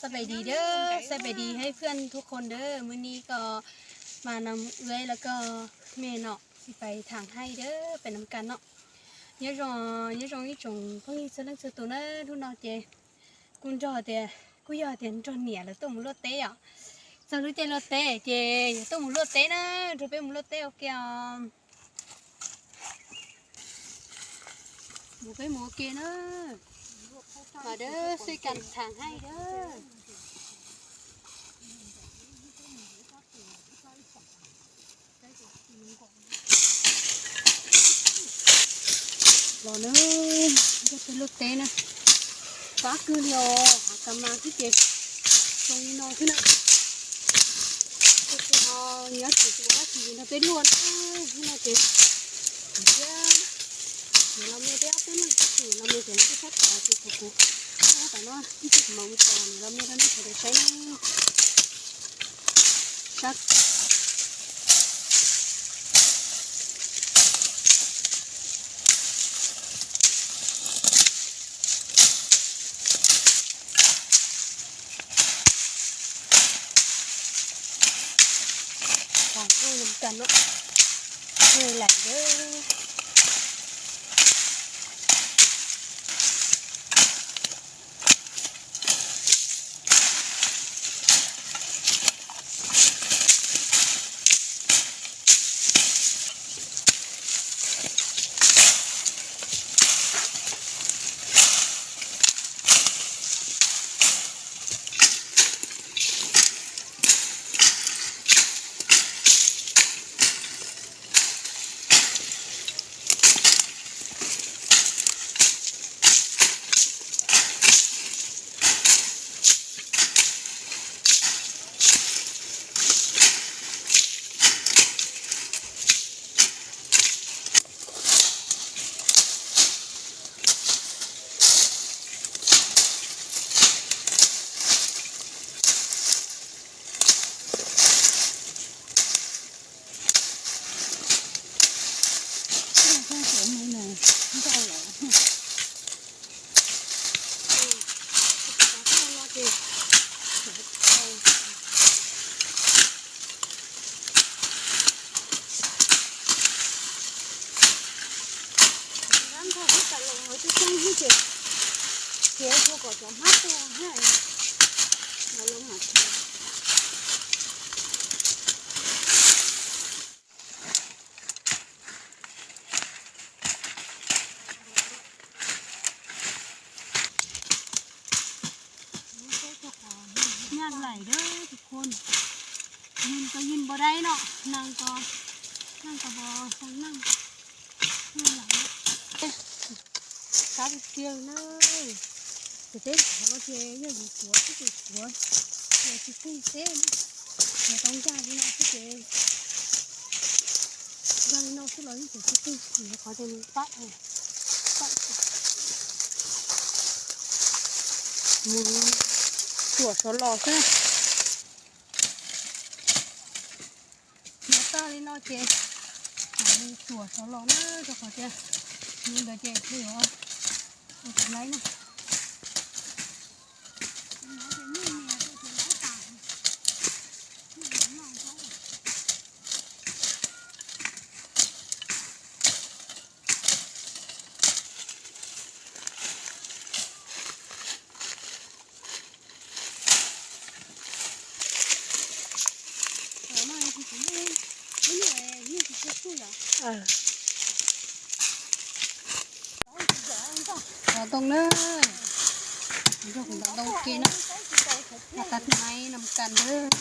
สบายดีเด้อ สบายดีให้เพื่อนทุกคนเด้อ มื้อนี้ก็มานำเอื้อยแล้วก็แม่เนาะ สิไปถางไฮ่เด้อ ไปนำกันเนาะ Nyob zoo, nyob zoo ib tsoom phooj ywg txhua leej txhua tus na, hnub no ces kuj nrog tias, kuj yog tias nrog niam lawv tuaj mus luaj teb os. Txog lub caij luaj teb ces yuav tuaj mus luaj teb na, nrog peb mus luaj teb ua ke os. Mus peb mus ua ke na. Mas dab xwb kas thas haij dab. Los na, nrog peb luaj teb na. Fab kawg li os, hav kas mas xwb ces zoo li no xwb na. Nyob tsis ua dab tsi nrog peb luaj na, hnub no ces thiab niam laus me peb ob tug neeg tab sis niam laus me ces nws twb sab tod ces thaum kuv nyob tom no ib tug kuv mam mus tos niam laus me rau nej sawv daws saib na. Sab Ua nws kas no, nws laim dab. Rab nthawj xwb tas los tib tseeb xwb ces khiav txhua kom cov hmab tuaj thiab los mam khiav. Nyaj laim dab tus khua, yig ko yig npau dai no, neeg ko, neeg ko npau xoo neeg. Sab tiag tiag na. Ces peb qhov no ces yog yus tuav xwb ces tuav, yog tsis pheej xwb, yog tau ncaj li no xwb ces ncaj li no xwb los yeej tsis pheej, yog qhov tias nws pab, pab mus tuam saud los xwb. Yog tag li no ces mam li tuam saud los na, rau qhov tias nws ntawd ces pheej yuav ua tsis laib na. Xov tooj na, Ntoo ntoo ke na, tas tas tus maiv no mus kas ntawd,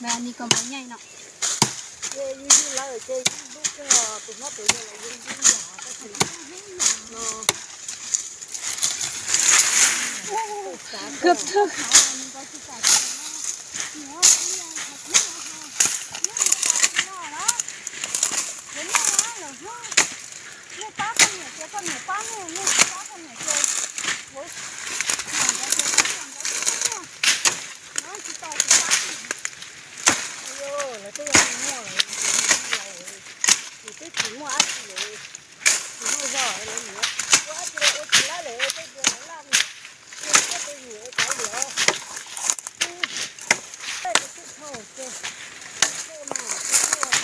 mas ni ko maiv nyaij no. Kab thwg. Lawv twb yog muaj lawm, ces twb tsis muaj dab tsi lawm, tsis muaj zog lawm, ua dab tsi los ua tsis lab lawm, tej tus lawv laj, tej tus yus ua kav liam, tej tus twb dhau ces tej mas tsis muaj los tsis muaj.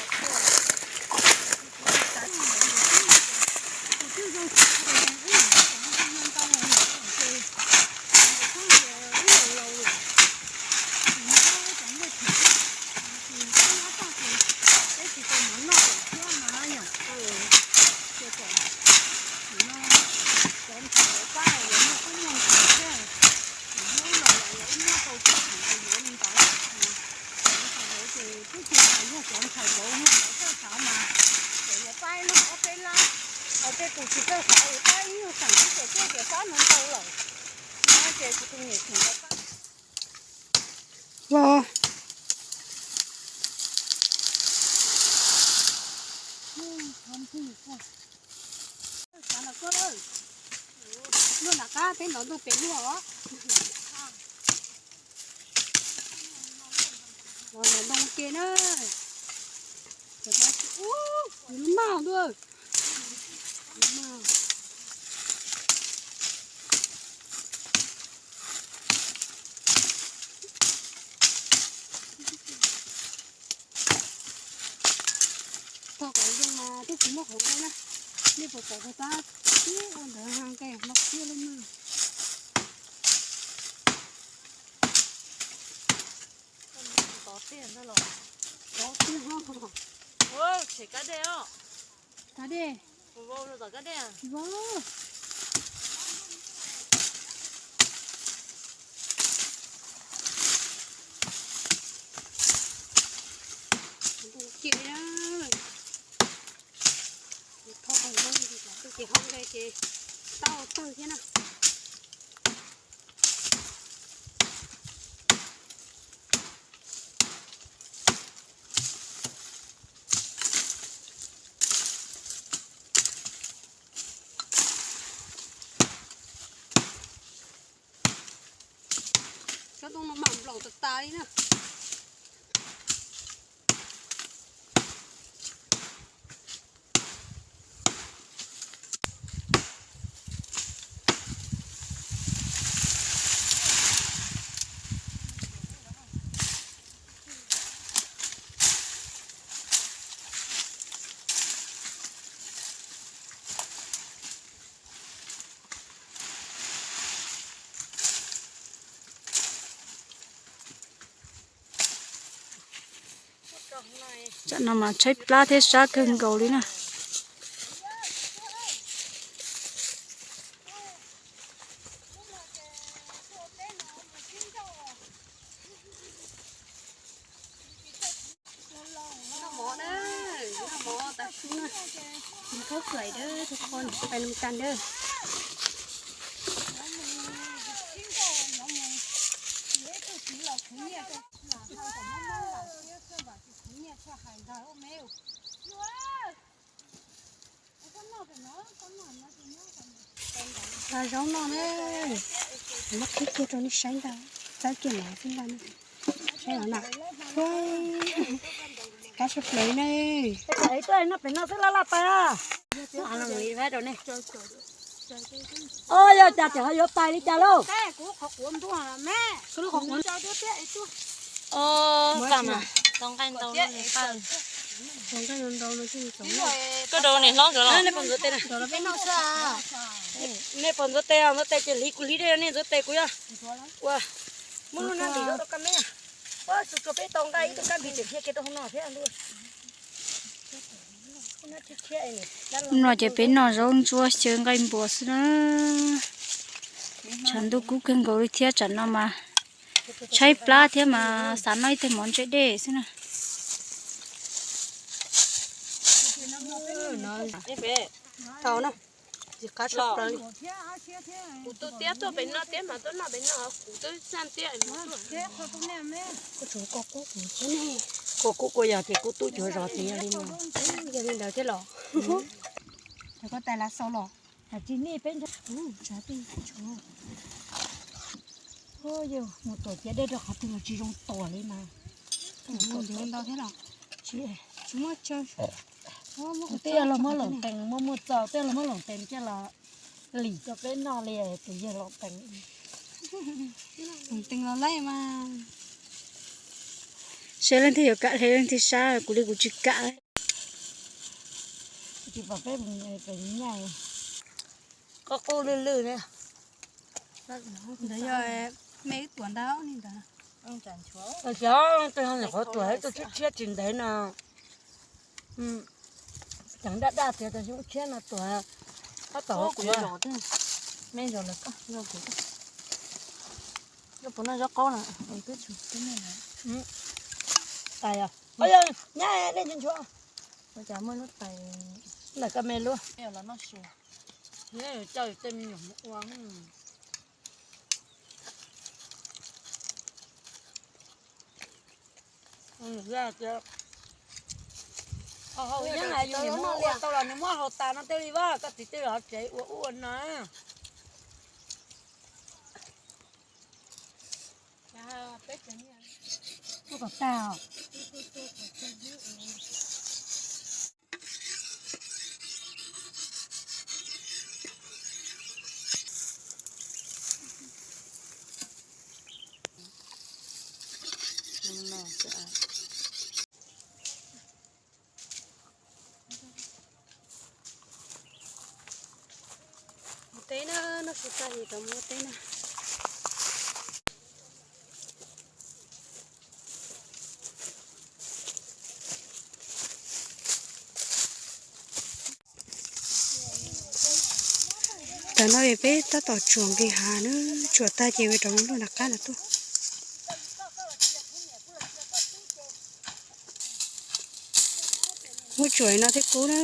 Ces twb tsis hais yog cov ntxhais vauv yog cov txawj xav mas, ces yuav pab ib lub ob peb lab, hos tej tus tsis txawj xav yuav pab ib nyuag xeem xwb ces twb tias pab no ntau lawm, no ces kuv tus niam tseem yuav pab. Los, luaj nram qab peb ntov ntuj pem luaj os. Los ntov ntoo ke na. Ub, lub maj ntuj. Tho kom zoo mas twb tsis muaj qhov zoo na. Nej puas pom puas tab tib ua ntawd nqe no kiag lub maj. Tov tiag los. Tov tiag os. Tshem kab dej os. Kab dej. Vau, vau. Ntoo ke na. Tho kom zoo, twb ces ho nqe ces tau tawg thiab na. Tsob ntoo no mam nplaum tas tas li na. Tsam no mas tshaib plab thiab sab kawg nkaus li na. Noj mov na, noj mov tav su na. Noj khaub hlais dawb, peb pais noj mov tas dawb. Tau zaub noj na, muab qhib kiag rau nej saib ntag, txawb kiag mov xwb ntag. Saib los na, kab sab plaws na. Noj pem no xwb laj laj pais na. Yog cas tseem ho yuav pais li cas lauj? Koj rau niam hlob nkawd los? Nej pom ntxuav tes, ntxuav tes ces hliv kuv hliv dej, nej ntxuav tes kuv yog ua muab lub nab ntim rau koj me. Ua tsuas tsuas peb tau nqaij ib tug kab npis tseem dhia kiag rau hauv no thiab. No ces peb noj zaub ntsuab xyaw nqaij npua xwb na. Tshav ntuj kub kawg nkaus li thiab, tsam no mas tshaib plab thiab mas xav noj ib teg mov ntse dej xwb na. Tau na, tsis qab tshaj plaws li. Kuv tus tiab tuaj pem no tiab mas tuaj noj pem no, kuv twb xaj tiab. Kua kub kua yog ces kub tub cuag zos ces yog li no. Yog li ntawd thiab los. Koj tais lav xaus los, tsis nej peb nrog. Yog mus tuam ciav dej rau qhov twg los tsis zoo tuam li mas. Ntau thiab los. Tsis muaj chaw. Tej los muab loos tees, muab muaj txo, tej los muab loos tees coj los lim rau peb noj li tus yawg loos tees. Loos tees los laij mas. Seb leej twg yuav kam, leej twg sab, kuv li kuv tsis kam. Tsis pom peb mus nyaj. Qub qub lwj lwj ne. Ntawd yog me ib tuam ntau li ntawd. Xyov leej twg ho nyuam qhuav tuam ib tug tshiab tshiab tsis ntev no. Ceev daj daj tias tus xyoob tshiab no tuam tab tom kuv me zos lawv koj. Puas noj zaub qaub na? Tais os. Nyab nej nchuav. Ntawm koj me lub. Coj tej me nyuam mus ua. Hau hau yeeb hais yus niam muab ua tau los nws muab hau tas no thiaj li vaj, koj txiv twb los tsev ua ub ua no. Ua kom tag os. Ua teb na, noj su tag es rov mus ua teb na. Tam no es peb tab tom tsuas nqis hav na, tsuas tag ces rov mus luaj nram qab no tuaj. Muab tsuas no thiab kub na.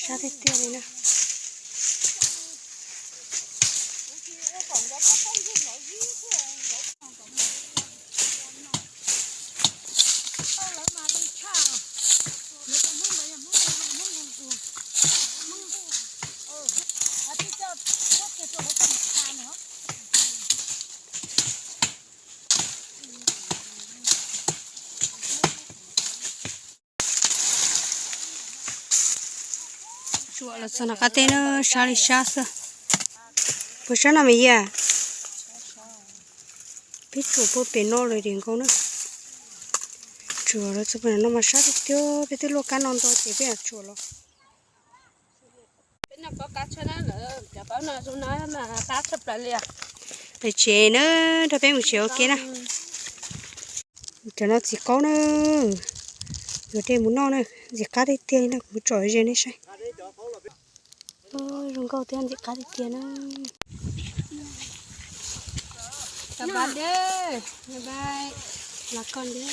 Sab tiag tiag li na. Tsuam los txog nram qab teb na, sab li sab xwb. Puas sab no me yam? Peb tsuam puag pem no lawm tiag nkauj na. Tsuam los txog pem no mas sab tiag tiag, peb twb luaj kab no nto ces peb mam tsuam los. Peb noj pob qab tshaj na, lawv cov pob no zoo no mas qab tshaj plaws li. Peb tsev na, nrog peb mus tsev ua ke na. Cov no txiv qaub na, yuav de mus noj na, ntxim qab tiag tiag li na, kuv tsom ze nej saib. Zoo nkauj thiab ntxim qab tiag tiag na. Bye bye, bye bye, los koj ntag.